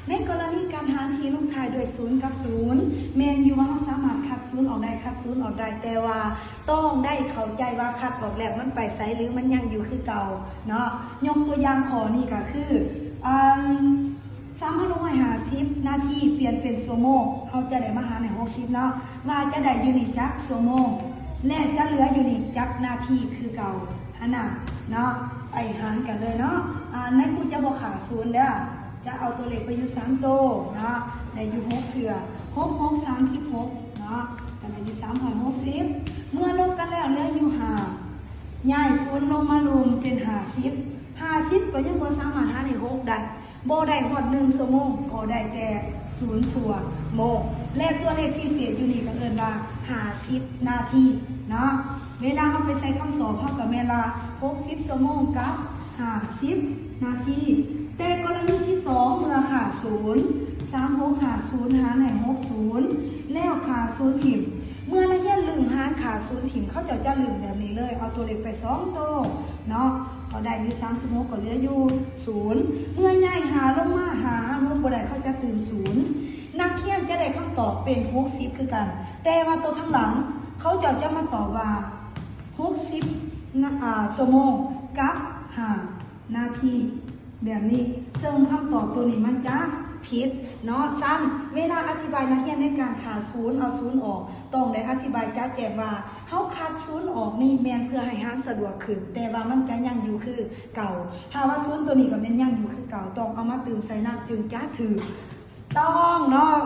ໃນກໍລະນີການຫານທີ່ລົງທ້າຍດ້ວຍສູນກັບສູນ ແມ່ນຢູ່ວ່າເຮົາສາມາດຄັດສູນອອກໄດ້ ຄັດສູນອອກໄດ້ ແຕ່ວ່າຕ້ອງໄດ້ເຂົ້າໃຈວ່າຄັດອອກແລ້ວມັນໄປໃສ ຫຼື ມັນຍັງຢູ່ຄືເກົ່າເນາະ. ຍົກຕົວຢ່າງຂໍ້ນີ້ກໍຄື ອາ ສາມພັນຫົກຮ້ອຍຫ້າສິບນາທີ ປ່ຽນເປັນຊົ່ວໂມງ ເຮົາຈະໄດ້ມາຫານໃຫ້ຫົກສິບເນາະ ວ່າຈະໄດ້ຢູ່ນີ້ຈັກຊົ່ວໂມງ ແລະ ຈະເຫຼືອຢູ່ນີ້ຈັກນາທີຄືເກົ່າຫັ້ນນະເນາະ. ໄປຫານກັນເລີຍເນາະ. ອາ ນາຍຄູຈະບໍ່ຂ້າສູນເດີ້ ຈະເອົາຕົວເລກໄປຢູ່ສາມໂຕເນາະ ໄດ້ຢູ່ຫົກເທື່ອ ຫົກຫົກສາມສິບຫົກເນາະ ກໍໄດ້ຢູ່ສາມຮ້ອຍຫົກສິບ ເມື່ອລົບກັນແລ້ວເຫຼືອຢູ່ຫ້າ ຍ້າຍສູນລົງມາລວມເປັນຫ້າສິບ ຫ້າສິບກໍຍັງບໍ່ສາມາດຫານໃຫ້ຫົກໄດ້ ບໍ່ໄດ້ຮອດໜຶ່ງຊົ່ວໂມງ ກໍໄດ້ແຕ່ສູນຊົ່ວໂມງ ແລະ ຕົວເລກທີ່ເສດຢູ່ນີ້ກໍເອີ້ນວ່າຫ້າສິບນາທີເນາະ. ເວລາເຮົາໄປໃສ່ຄຳຕອບ ເຮົາກໍແມ່ນວ່າຫົກສິບຊົ່ວໂມງກັບຫ້າສິບນາທີ. ແຕ່ກໍລະນີທີສອງ ເມື່ອຂ້າສູນ ສາມຫົກຫ້າສູນຫານໃຫ້ຫົກສູນ ແລ້ວຂ້າສູນຖິ້ມ ເມື່ອນັກຮຽນລຶ້ງຫານຂ້າສູນຖິ້ມ ເຂົາເຈົ້າຈະລຶ້ງແບບນີ້ເລີຍ ເອົາຕົວເລກໄປສອງໂຕເນາະ ກໍໄດ້ຢູ່ສາມສິບຫົກ ກໍເຫຼືອຢູ່ສູນ ເມື່ອຍ້າຍຫ້າລົງມາ ຫ້າຫານຫົກບໍ່ໄດ້ ເຂົາຈະຕື່ມສູນ ນັກຮຽນຈະໄດ້ຄຳຕອບເປັນຫົກສິບຄືກັນ ແຕ່ວ່າໂຕທາງຫຼັງ ເຂົາເຈົ້າຈະມາຕອບວ່າຫົກສິບນະ ອາ ຊົ່ວໂມງກັບຫ້ານາທີ ແບບນີ້ ເຊິ່ງຄຳຕອບໂຕນີ້ມັນຈະຜິດເນາະ. ຊັ້ນເວລາອະທິບາຍນັກຮຽນໃນການຂ້າສູນ ເອົາສູນອອກ ຕ້ອງໄດ້ອະທິບາຍຈະແຈ້ງວ່າ ເຮົາຄັດສູນອອກນີ້ແມ່ນເພື່ອໃຫ້ຫານສະດວກຂຶ້ນ ແຕ່ວ່າມັນຈະຍັງຢູ່ຄືເກົ່າ ຖ້າວ່າສູນໂຕນີ້ກໍແມ່ນຍັງຢູ່ຄືເກົ່າ ຕ້ອງເອົາມາຕື່ມໃສ່ນຳຈຶ່ງຈະຖືກຕ້ອງເນາະ.